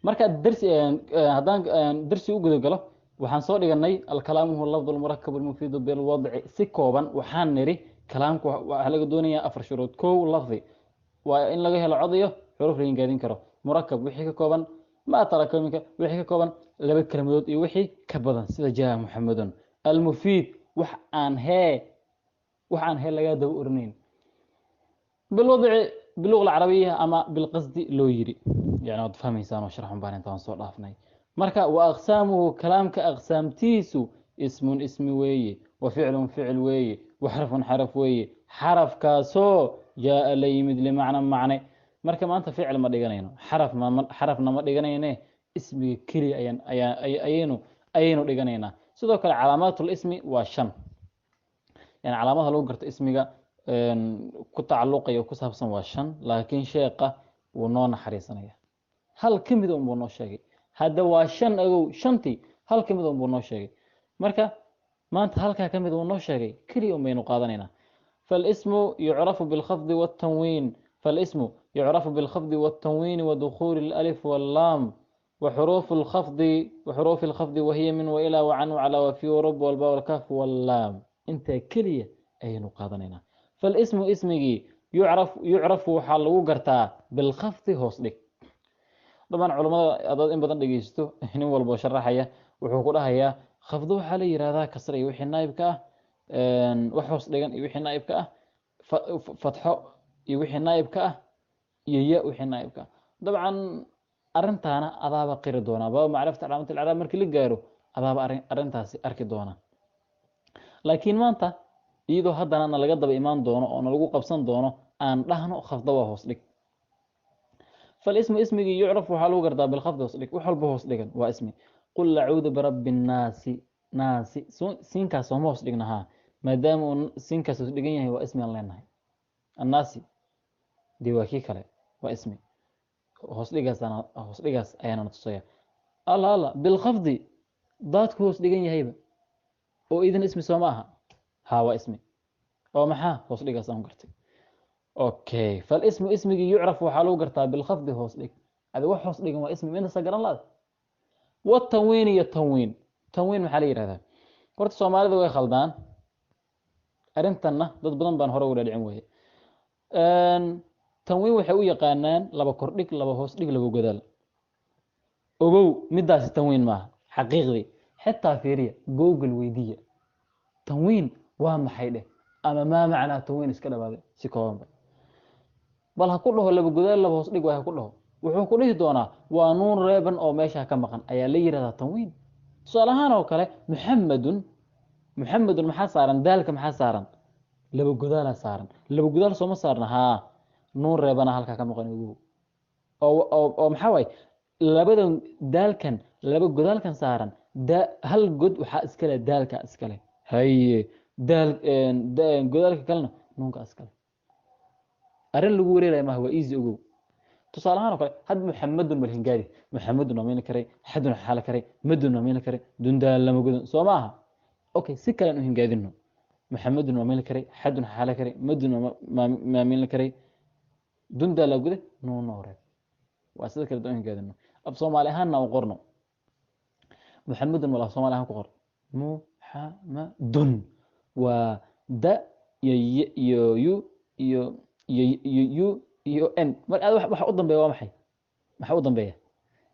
Marka darsi haddaan darsi u guda galo, waxaan soo dhiganay alkalaamu huwa lafdu lmurakab almufiidu bilwadci. Si kooban waxaan niri kalaamku waxaa laga doonayaa afar shuruud. Kow, lafdi waa in laga helo cod iyo xuruuf la hingaadin karo. Murakab wixii ka kooban ma tarakumika, wixii ka kooban laba kelmadood iyo wixii ka badan, sida jaa Muxamedun. Almufiid wax aan hee, wax aan hee lagaa daba oranayn, bilwadci biluga alcarabiya ama bilqasdi loo yiri, yani waad fahmaysaan oo sharxun baan intaan soo dhaafnay. Marka wa aqsaamuhu, kalaamka aqsaamtiisu, ismun ismi weeye, wa ficlun ficil weeye, wa xarfun xaraf weeye, xarafkaasoo jaaa la yimid limacna macne. Marka maanta ficil ma dhiganayno, xaraf ma xarafna ma dhiganayne, ismiga keliya ayaan ayaa ayaynu dhiganaynaa. Sidoo kale calaamaatul ismi waa shan, yani calaamadaha lagu garto ismiga ku tacalluqaya oo ku saabsan waa shan, laakiin sheeqa wuu noo naxariisanaya, hal ka mid un buu noo sheegay. Hadda waa shan, agow, shantii hal ka mid un buu noo sheegay. Marka maanta halkaa ka mid uu noo sheegay keliya un baynu qaadanaynaa. فالاسم يعرف بالخفض والتنوين، فالاسم يعرف بالخفض والتنوين ودخول الألف واللام وحروف الخفض، وحروف الخفض وهي من وإلى وعن وعلى وفي ورب والباء والكاف واللام. انت كلية ayaynu qaadanaynaa. فالاسم ismigii يعرف يعرف waxaa lagu gartaa بالخفض hoos dhig. Dabcan culamada adaad in badan dhegeysto, nin walbo sharaxaya wuxuu ku dhahayaa khafdo waxaa la yihahdaa kasra iyo wixii naa'ibka ah, wax hoos dhigan iyo wixii naa'ibka ah, fatxo iyo wixii naa'ibka ah, iyo ya wixii naa'ibka ah. Dabcan arrintaana adaaba qiri doonaa, baaba macrifata calaamat alcraab markii la gaaro adaaba arrintaasi arki doona. Laakiin maanta iyadoo haddana na laga daba imaan doono oo nalagu qabsan doono, aan dhahno khafdo waa hoos dhig. فالاسم ismigii يعرف waxaa lagu gartaa بالخفض hoos dhig. Wax walba hoos dhigan waa ismi. قل أعوذ برب الناس, naasi siinkaas sooma hoos dhigna? Haa, maadaama uu siinkaas hoos dhigan yahay waa ismi aan leenahay. Annaasi dee waa kii kale, waa ismi, hoos dhigaasana hoos dhigaas ayaana na tusaya. Alla alla بالخفض daadku hoos dhigan yahayba oo idin ismi sooma aha? Haa, waa ismi. Oo maxaa hoos dhigaas aan gartay? Okay, فالاسم ismigii يعرف waxaa lagu gartaa بالخفض hoos dhig. Adi wax hoos dhigan waa ismi, intasa garan laada. والتنوين iyo tanwiin. Tanwiin maxaa la yihahdaa? Horta Soomaalida way khaldaan arrintanna, dad badan baan hore uga dhadhicin weye. Tanwiin waxay u yaqaanaan laba kordhig, laba hoos dhig, laba godaal. Ogow, midaasi tanwiin maaha xaqiiqdii. Xitaa fiiriya, Google weydiiya tanwiin waa maxay dheh, ama maa macnaa tanwiin, iska dhawaaday si koobanba. Bal ha ku dhaho laba godaal, laba hoos dhig waay ha ku dhaho, wuxuu ku dhihi doonaa waa nuun reeban oo meesha ka maqan ayaa la yihahdaa tanwiin. Tusaale ahaan oo kale Muxamedun, Muxamedun maxaa saaran? Daalka maxaa saaran? Laba godaalaa saaran. Laba godaal sooma saarna? Haa, nuun reebana halkaa ka maqan, ogow. Oo maxaa waaye labadan daalkan laba godaalkan saaran? Da hal god waxaa iskale daalka iskale, haye, daal godaalka kalena nuunka iskale. Arrin lagu wareeraya maaha, waa easy, ogow. Tusaale ahaan oo kale had Muxamedun malhingaadi, Muxamedun waa meeli karay, xadun xaala karay, madun waa meeli karay, dundaal lama godon soo ma aha? Okay, si kale aan u hingaadino. Muxamedun waa meeli karay, xadun xaala karay, madun waa meeli karay, dundaa la gude, nuun reeb. Waa sida kale u hingaadino. Af Soomaali ahaanna u qorno Muxamedun, wala Soomaali ahaan ku qor Muxamadun, waa da iyo y iyo u iyo u iyo n. Marka aad waxa u dambeeya waa maxay? Maxaa u dambeeya?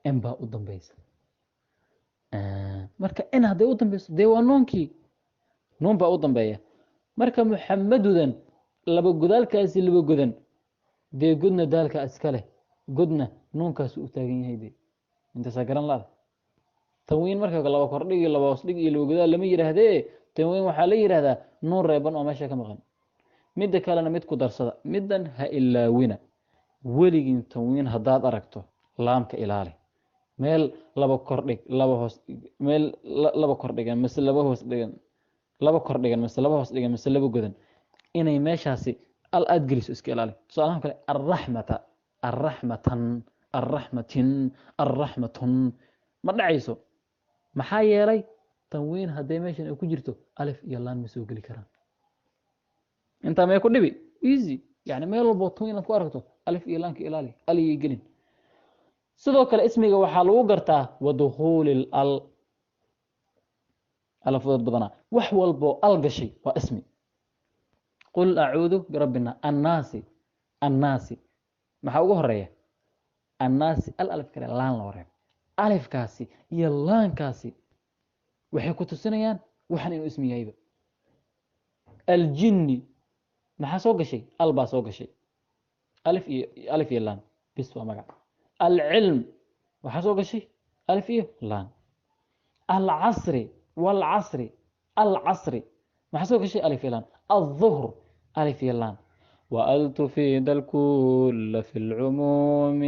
N baa u dambeysa. Marka n hadday u dambeyso dee waa nuunkii, nuun baa u dambeeya. Marka Muxamadudan laba godaalkaasi laba godan dee, godna daalka iska leh, godna nuunkaasu u taagan yahay. Dee intaasaa garan laada. Tanwiin marka laba kordhig iyo laba hoos dhig iyo laba godaal lama yidhaahdee, tanwiin waxaa la yidhahdaa nuun reeban oo meesha ka maqan. Midda kalena mid ku darsada, middan ha ilaawina weligiin: tanwiin haddaad aragto laamka ilaali. Meel laba kordhig, laba hoos, meel laba kordhigan mise laba hoos dhigan, laba kordhigan mise laba hoos dhigan mise laba godan, inay meeshaasi al aad geliso iska ilaali. Tusaalahan kale arraxmata, arraxmatan, arraxmatin, arraxmatun ma dhacayso. Maxaa yeelay tanwiin hadday meeshan ay ku jirto alif iyo laan ma soo geli karaan. Intaa mee ku dhibi? Easy. Yani meel walbo tanwiin aad ku aragto alif iyo laanka ilaali, al iyo gelin. Sidoo kale ismiga waxaa lagu gartaa wadukhuuli al ala fudud badanaa, wax walbo al gashay waa ismi. Qul acuudu birabbina annaasi, annaasi maxaa ugu horeeya? Annaasi al alif kale laan loo reebo, alifkaasi iyo laankaasi waxay ku tusinayaan waxan inuu ismi yahayba. Aljinni maxaa soo gashay? Al baa soo gashay, alif iyo alif iyo laan bis waa magac. Alcilm waxaa soo gashay alif iyo laan. Alcasri walcasri, alcasri maxaa soo gashay? Alif iyo laan. Alظuhr alif iyo laan. وأل تفيد الكل في العموم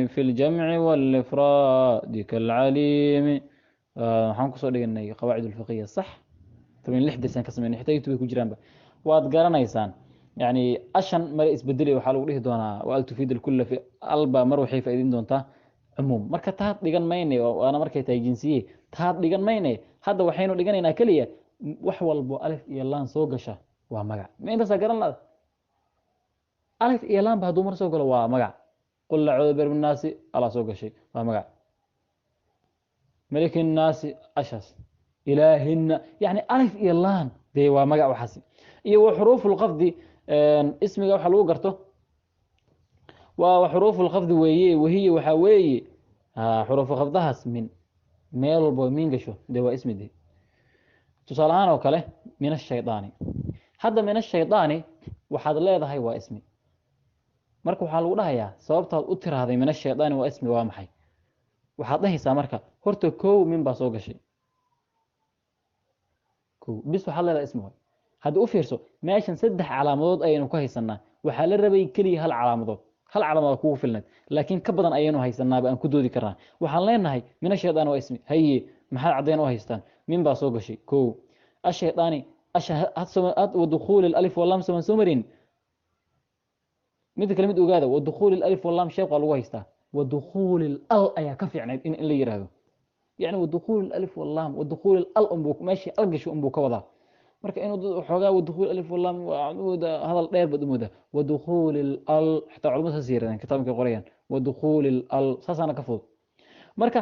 في الجمع والإفراد كالعليم. Waxaan kusoo dhiganay qawaacid alfiqhiya, sax? 16 darsi aan ka sameynay, xitaa YouTube ku jiraanba waad garanaysaan. Yani ashan mara isbedelay, waxaa lagu dhihi doonaa وأل تفيد الكل في alba mar waxay faa'iideyn doontaa cumuum. Marka taad dhigan mayne, waana markay tahay jinsiye, taad dhigan mayne. Hadda waxaynu dhiganaynaa keliya wax walbo alif iyo laan soo gasha waa magac. Ma intaasaa garan laada? Alif iyo laan ba hadduu mar soo galo waa magac. Qul acuudu birabbi nnaasi, alaa soo gashay, waa magac. Maliki nnaasi, ashaas, ilaahina, yani alif iyo laan dee waa magac waxaasi. Iyo wa xuruufu lqafdi, ismiga waxa lagu garto waa xuruufu lqafdi weeye. Wahiya waxaa weeye xuruufu qafdahaas min meel walbo min gasho dee waa ismi. De tusaale ahaan oo kale min ashaydaani, hadda min ashaydaani waxaad leedahay waa ismi. Marka waxaa lagu dhahayaa sababtaad u tiraahday min ashaydaani waa ismi waa maxay? Waxaad dhahaysaa marka horta kow min baa soo gashay, kow bis waxaad leedahay ismi waay. Haddii u fiirso meeshan 3 calaamadood ayaynu ku haysanaa, waxaa la rabay keliya hal calaamadood, hal calaamadood kugu filnayd, laakiin ka badan ayaynu haysanaaba aan ku doodi karnaa. Waxaan leenahay min ashaydaani waa ismi. Haye, maxaad caddeyn u haystaan? Min baa soo gashay kow, ashaydaani asha had wadukhuuli alif walam soman soo marin. Midda kale mid ogaada, wadukhuuli alif walam sheekh waa lagu haystaa, wadukhuuli al ayaa ka fiicnayd in la yiraahdo, yani wadukhuuli alif walam, wadukhuuli al unbuu meeshii al gasho unbuu ka wadaa. Marka inuu dad waxoogaa wadukhuuli alif walam waa hadal dheer baad u moodaa. Wadukhuuli al xitaa culimadu saas yirahdeen kitaabkay qorayaan, wadukhuuli al saasaana ka fudud. Marka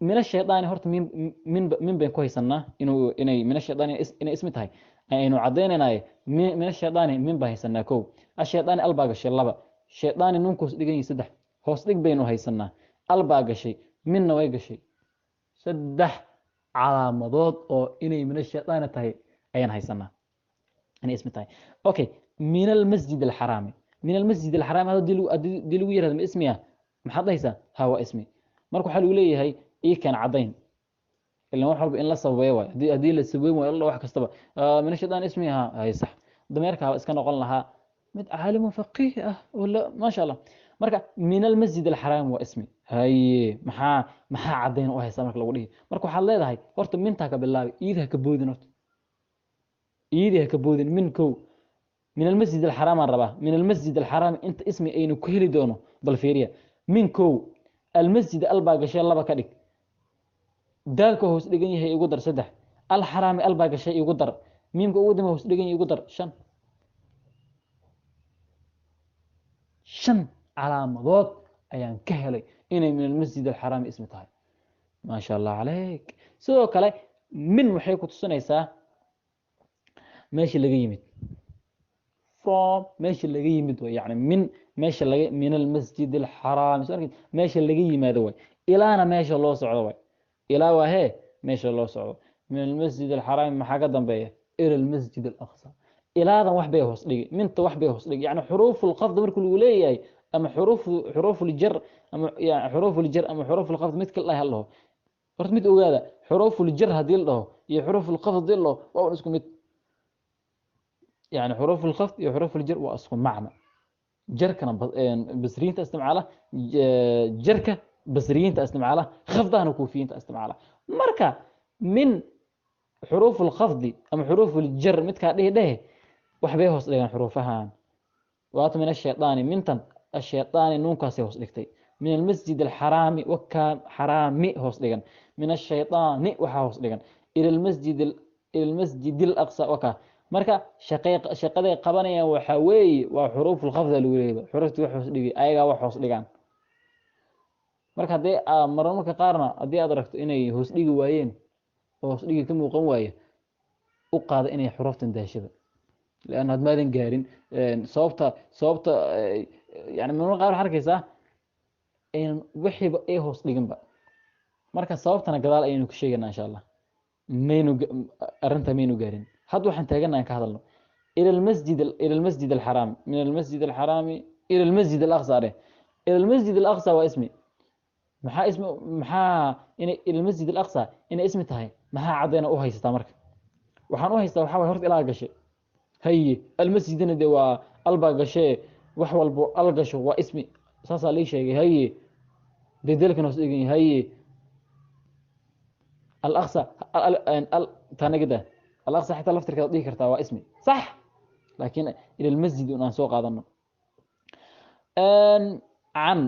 min ashaydaani horta min bayn ku haysanaa inuu inay min ashaydaani inay ismi tahay aynu caddaynaynaye. Min ashaydaani min baan haysanaa kow, ashaydaani al baa gashay laba, shaydaani nuunka hoos dhigan yihi saddex, hoos dhig baynu haysanaa, al baa gashay, minna way gashay, 3 calaamadood oo inay min ashaydaani tahay ayaan haysanaa inay ismi tahay. Okay, min almasjid alxaraami, min almasjid alxaraami haddii lagu yirahdo ma ismi ah, maxaad dhahaysaa? Ha, waa ismi. Marka waxaa lagu leeyahay ii keen caddayn, ilan wax walba in la sababeeyo waay. Haddii la sababeyn waayo alla wax kastaba min ashaytaan ismi ahaa, hay sax, dameerkaaba iska noqon lahaa mid caalimu faqiih ah wala maasha Allah. Marka min almasjid alxaraam waa ismi, haye, maxaa caddayn u haysaa marka lagu dhihi? Marka waxaad leedahay horta mintaa ka bilaabi, iidi ha ka boodin, horta iidi ha ka boodin. Min kow, min almasjid alxaraam aan rabaa, min almasjid alxaraam inta ismi aynu ku heli doono bal fiiriya. Min kow, almasjid al baa gashay laba ka dhig, daalka hoos dhigan yahay igu dar 3, alxaraami al baa gashay igu dar, miimka ugu dambe hoos dhigan yahay igu dar 5, 5 calaamadood ayaan ka helay inay min almasjid alxaraami ismi tahay. Maasha Allah calayk. Sidoo kale min waxay ku tusinaysaa meesha laga yimid, from meesha laga yimid way, yani min meesha laga, min almasjid alxaraami soo arkid meesha laga yimaado way, ilaana meesha loo socdo way, ilaa waa hee meesha loo socdo. Min almasjid alxaraami maxaa ka dambeeya? Ila almasjid alaqsa. Ilaadan wax bay hoos dhigi, minta wax bay hoos dhigi, yani xuruufu lqafd markuu lagu leeyahay ama xuruufu ljar ama yani xuruufu ljar ama xuruufu lqafd mid kala dhahay hal dhaho. Horta mid ogaada, xuruufu ljar haddii la dhaho iyo xuruufu lqafd haddii la dhaho waa un isku mid, yani xuruufu lqafd iyo xuruufu ljar waa isku macno. Jarkana basriyiinta isticmaala, jarka basriyiinta isticmaala, khafdahana kuufiyiinta isticmaala. Marka min xuruufu lkhafdi ama xuruufu ljar midkaa dhihi dhehe wax bay hoos dhigaan xuruufahan. Waata min ashaydaani mintan ashaydaani nuunkaasay hoos dhigtay, min almasjid alxaraami wakaa xaraami hoos dhigan, min ashaydaani waxaa hoos dhigan, ila almasjid ila almasjid alaqsa wakaa. Marka shaqaday qabanayaan waxaa weeye waa xuruufu lkhafda lagu leeyahay, xuruuftii wax hoos dhigay ayagaa wax hoos dhigaan. Marka haddii marmarka qaarna haddii aad aragto inay hoos dhigi waayeen oo hoos dhigi ka muuqan waaye, u qaada inay xuruuftan daashada, lianna had maadan gaarin sababta yani marmarka qaar waxaad arkaysaa in wixiiba ay hoos dhiginba. Marka sababtana gadaal ayaynu ku sheegaynaa insha Allah. Maynu arrinta maynu gaarin, hadda waxaan taagana aan ka hadalno ila almasjid, ila almasjid alxaraam, min almasjid alxaraami ila almasjid alaqsa. Areh ila almasjid alaqsa waa ismi. Maxaa ismi, maxaa inay ila almasjid alaqsa inay ismi tahay maxaa caddayna u haysataa? Marka waxaan u haystaa waxaa waay horta ilaa gashe, haye, almasjidina dee waa albaa gashee, wax walbo al gasho waa ismi, saasaa lii sheegay. Haye, dee delkan hoos dhigan yahay. Haye, alaqsa al taanagida alaqsa xitaa laftirkeeda dhihi kartaa waa ismi, sax, laakiin ila almasjid un aan soo qaadano. Can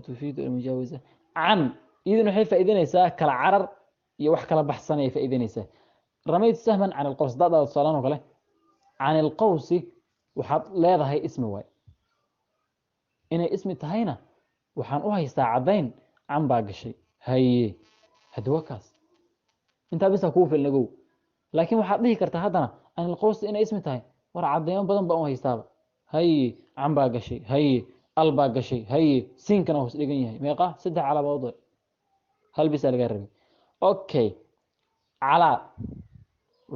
tufiidu almujaawaza, can iyaduna waxay faa'iideynaysaa kala carar iyo wax kala baxsan ayay faa'iideynaysaa. Ramaytu sahman can alqaws haddaad dhahdo tusaalaan oo kale, can alqawsi waxaad leedahay ismi waay. Inay ismi tahayna waxaan u haystaa caddayn, can baa gashay. Haye, haddi waa kaas, intaa bisa kuu filnagow. Laakiin waxaad dhihi kartaa haddana can alqawsi inay ismi tahay, war cadeymo badan baan u haystaaba. Haye, can baa gashay, haye, al baa gashay, haye, siinkana hoos dhigan yahay. Meeqa? Saddex calaamadood waay, hal bisaa lagaa rabay. Okay, calaa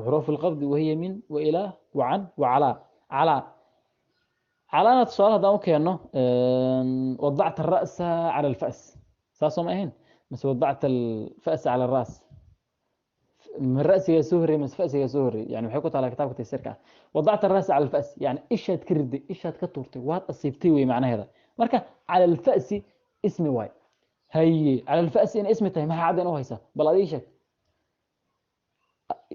xuruuf alqabdi wahiya min wa ilaa wa can wa calaa. Calaa calaana tusaale haddaan u keenno, wadacta ara'sa cala alfa's, saasoo ma ahayn? Mase wadacta alfa'sa cala alra's? من ra'sigaa soo horreeyay mase fa'sigaa soo horreeyay? Yani waxay ku taalaa kitaabka tafsiirka ah. Wadacta ara'sa cala alfa'si, yani ishaad ka riday, ishaad ka tuurtay, waad asiibtay wey macnaheeda. Marka cala alfa'si ismi waay. Haye, cala alfa'si inay ismi tahay maxaa caddayn u haysaa? Bal adii sheeg.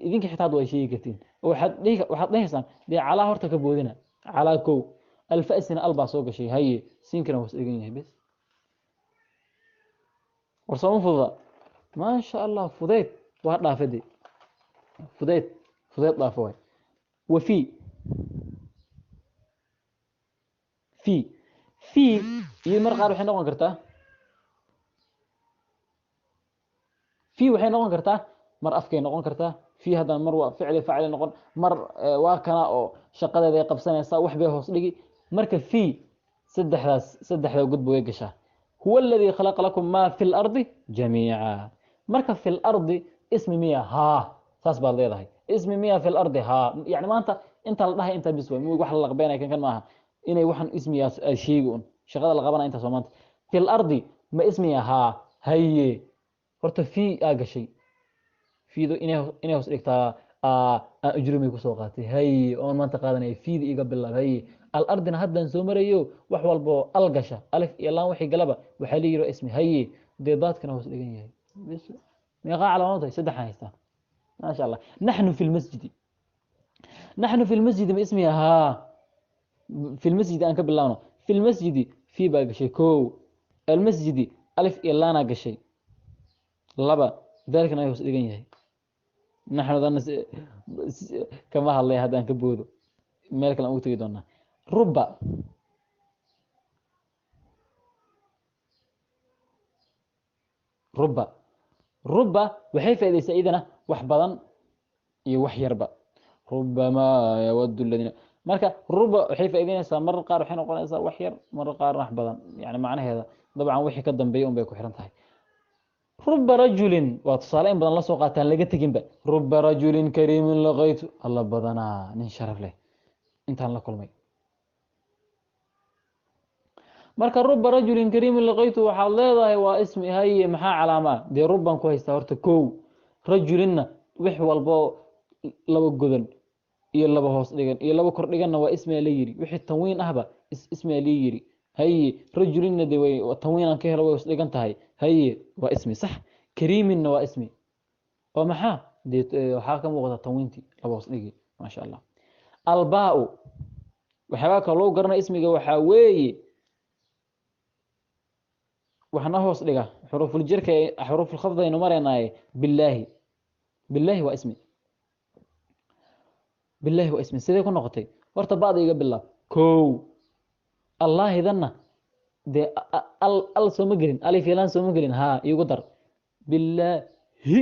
Idinka xitaa hadda way sheegi kartiin. Waxaad dhihi, waxaad dhahaysaan dee calaa horta ka boodina calaa kow, alfa'sina al baa soo gashay, haye, siinkana hoos dhigan yahay, bes. War sooma fududa? Maasha Allah, fudeyd waa dhaafade, fudeyd fudeyd dhaafo waay. Wa fi fi fi iyo mar qaar waxay noqon kartaa fi, waxay noqon kartaa mar afkay noqon kartaa fi, haddana mar waa ficli facli noqon, mar waa kana oo shaqadeeda ay qabsanaysaa, wax bay hoos dhigi. Marka fi saddexdaas, saddexda gudba way gashaa. Huwa aladii khalaqa lakum ma fi lardi jamiica. Marka fi lardi ismi miya? Haa, saas baad leedahay. Ismi miya fi lardi? Haa. Yani maanta inta la dhahay intaa bis waay, wax la laqbeynaya kan kan maaha inay waxan ismiyaas aad sheegi un shaqada la qabanaya intaas waa. Maanta fi lardi ma ismiya? Haa. Haye, horta fi aa gashay, fiido inay hoos dhigtaa aan ujrumay kusoo qaatay. Haye, oon maanta qaadanaya fiida iga bilaab. Haye, alardina haddaan soo marayo, wax walbo al gasha, alif iyo laan wixii galaba waxaa la yidhi ismi. Haye, dee daadkana hoos dhigan yahay. Bes, meeqaa calaamad tahay? Saddexaan haystaa, maasha Allah. Naxnu fi lmasjidi, naxnu fi lmasjidi ma ismiya? Haa. Fi lmasjidi aan ka bilaabno. Fi lmasjidi fi baa gashay kow, almasjidi alif iyo laanaa gashay laba, daalkana ay hoos dhigan yahay. Naxnudana kama hadlay, haddaan ka boodo meel kale aan ugu tegi doonaa. Ruba ruba ruba waxay faaidaysaa idana wax badan iyo wax yarba. Rubamaa yawadu aladiina. Marka ruba waxay faa'idaynaysaa marar qaar waxay noqonaysaa wax yar, marar qaar wax badan, yani macnaheeda dabcan wixii ka dambeeya un bay ku xiran tahay. Ruba rajulin waa tusaale in badan la soo qaataan laga teginba. Ruba rajulin kariimin laqaytu, alla badanaa nin sharaf leh intaan la kulmay. Marka ruba rajulin kariimin laqaytu waxaad leedahay waa ismi. Haye, maxaa calaamaa? Dee rubbaan ku haystaa horta kow, rajulinna wix walbo laba godan iyo laba hoos dhigan iyo laba kor dhiganna waa ismiga la yiri, wixii tanwiin ahba ismiga la yiri. Haye, rajulinna de way tanwiinaan ka helo, way hoos dhigan tahay. Haye, waa ismi, sax. Kariiminna waa ismi oo maxaa dee waxaa ka muuqata tanwiintii laba hoos dhigi, maasha Allah. Albaau waxyaabaa kaloo lagu garanaya ismiga waxaa weeye waxna hoos dhiga xuruufuljarka, xuruufulkhafd aynu maraynaaye. Billaahi, billaahi waa ismi, billaahi waa ismi. Sidee ku noqotay? Horta ba'da iga bilaab kow, allaahidanna Dee al sooma gelin, alif iyo laan sooma gelin. Haa, iigu dar. Billaahi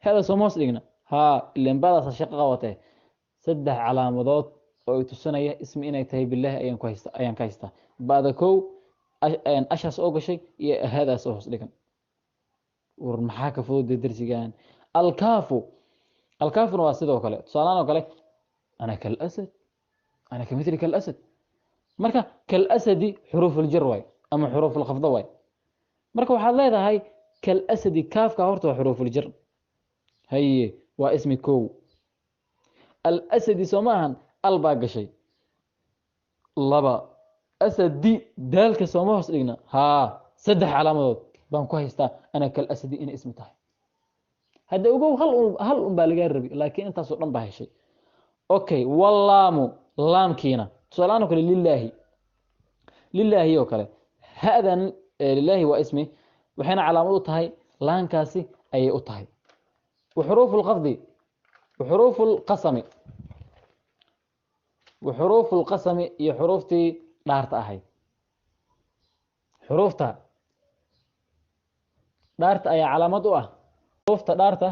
hada sooma hoos dhigna. Haa, ileen badaasa shaqo qabatee. Saddex calaamadood oo ay tusinaya ismi inay tahay billaahi ayaan ku haysta, ayaan ka haystaa. Ba'da kow, ashaas oo gashay iyo hadaas oo hoos dhigan. War maxaa ka fudud darsigan? Alkaafu, alkaafuna waa sidoo kale. Tusaalahaan oo kale, ana kalasad, ana kamithli kalasad. Marka kalasadi xuruufuljar waay ama xuruufulkhafda waay. Marka waxaad leedahay kalasadi, kaafka horta waa xuruufuljar. Haye, waa ismi kow. Alasadi soo ma ahan? Al baa gashay. Laba, asadi daalka sooma hoos dhigna? Haa, saddex calaamadood baan ku haystaa ana kalasadi inay ismi tahay. Hadda ogow, hal un baa lagaa rabi, laakiin intaasoo dhan baa heshay. Okay, walaamu, laamkiina tusaalahaan oo kale lilaahi, lilaahi oo kale hadan lilaahi waa ismi, waxayna calaamad u tahay laankaasi ayay u tahay. Wa xuruufu lqafdi, wa xuruufu lqasami, wa xuruufu lqasami iyo xuruuftii dhaarta ahayd. Xuruufta dhaarta ayaa calaamad u ah, xuruufta dhaarta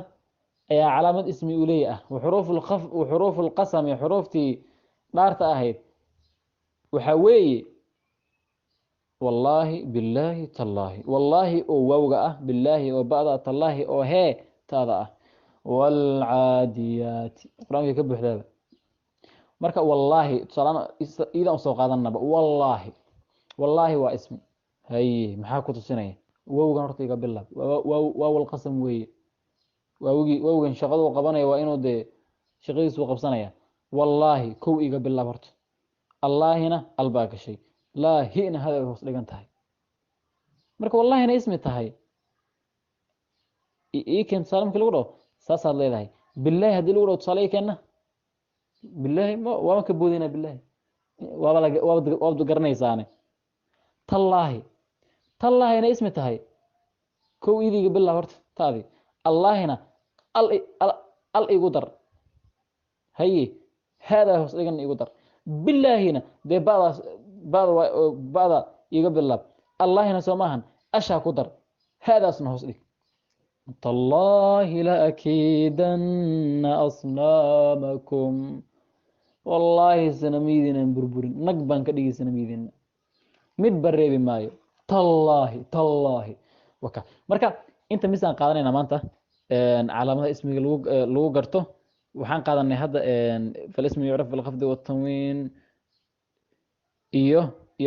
ayaa calaamad ismi u leeya ah. Wa xuruufu lqasami, xuruuftii dhaarta ahayd waxaa weeye wallaahi, billaahi, tallaahi. Wallaahi oo waawga ah, billaahi oo ba'da, tallaahi oo hee taada ah. Waalcaadiyaati, qur-aankay ka buuxdaaba. Marka wallaahi tusaalaan iidaan usoo qaadanaba. Wallaahi, wallaahi waa ismi. Haye, maxaa ku tusinaya? Wowgan horta iga bilaab. Waaw alqasam weeye. Waawgii, wowgan shaqaduu qabanaya waa inuu dee shaqadiisuu qabsanaya. Wallaahi kow iga bilaab horta. Allaahina al baa gashay, laahina hada ay hoos dhigan tahay. Marka wallaahina ismi tahay. Ii keen tusaale markii lagu dhaho, saasaad leedahay. Billaahi haddii lagu dhaho tusaale ii keenna, billaahi waaba ka boodayna. Billaahi waaba laga waaba garanaysaane. Tallaahi, tallaahina ismi tahay. Kow idiga bilaab horta taadi. Allaahina al igu dar. Haye, haadaa hoos dhigan igu dar. Billaahina dee badaas bada bada iga bilaab. Allaahina soo maahan? Ashaa ku dar, haadaasna hoos dhig. Tallaahi laakiidanna asnaamakum, wallaahi sanamiyadiinaan burburin, nag baan ka dhigi sanamiyadiina, midba reebi maayo. Tallaahi, tallaahi waka. Marka inta misaan qaadanayna maanta calaamadaha ismiga lagu garto. Waxaan qaadanay hadda falismu yucraf bilkhafdi watanwiin iyo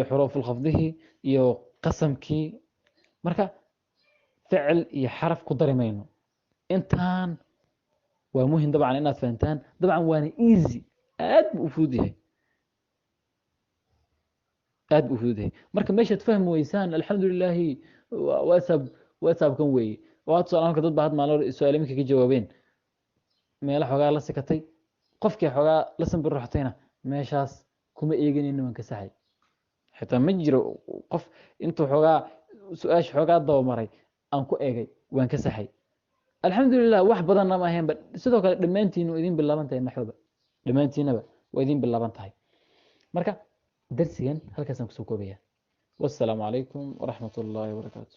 xuruufulkhafdihi iyo qasamkii. Marka ficil iyo xaraf ku dari mayno. Intaan waa muhim dabcan inaad fahantaan. Dabcan waana easy, aad buu u fudud yahay, aad buu u fudud yahay. Marka meeshaad fahmi weysaan, alxamdulilaahi, WhatsApp, WhatsAppkan weeye. Waa tusaale marka dad baa had maalin hore su-aal iminka ka jawaabeen, meelo xoogaa la sikatay, qofkii xoogaa la sambirroxtayna meeshaas kuma eeganayno, waan ka saxay. Xitaa ma jiro qof intuu xoogaa su-aasha xoogaa dabamaray aan ku eegay, waan ka saxay, alxamdulilah. Wax badanna ma ahaynba. Sidoo kale dhammaantiin waa idin bilaaban tahay naxwaba, dhammaantiinaba waa idin bilaaban tahay. Marka darsigan halkaasaan kusoo koobaya. Wassalaamu calaykum waraxmat ullaahi wabarakaatu.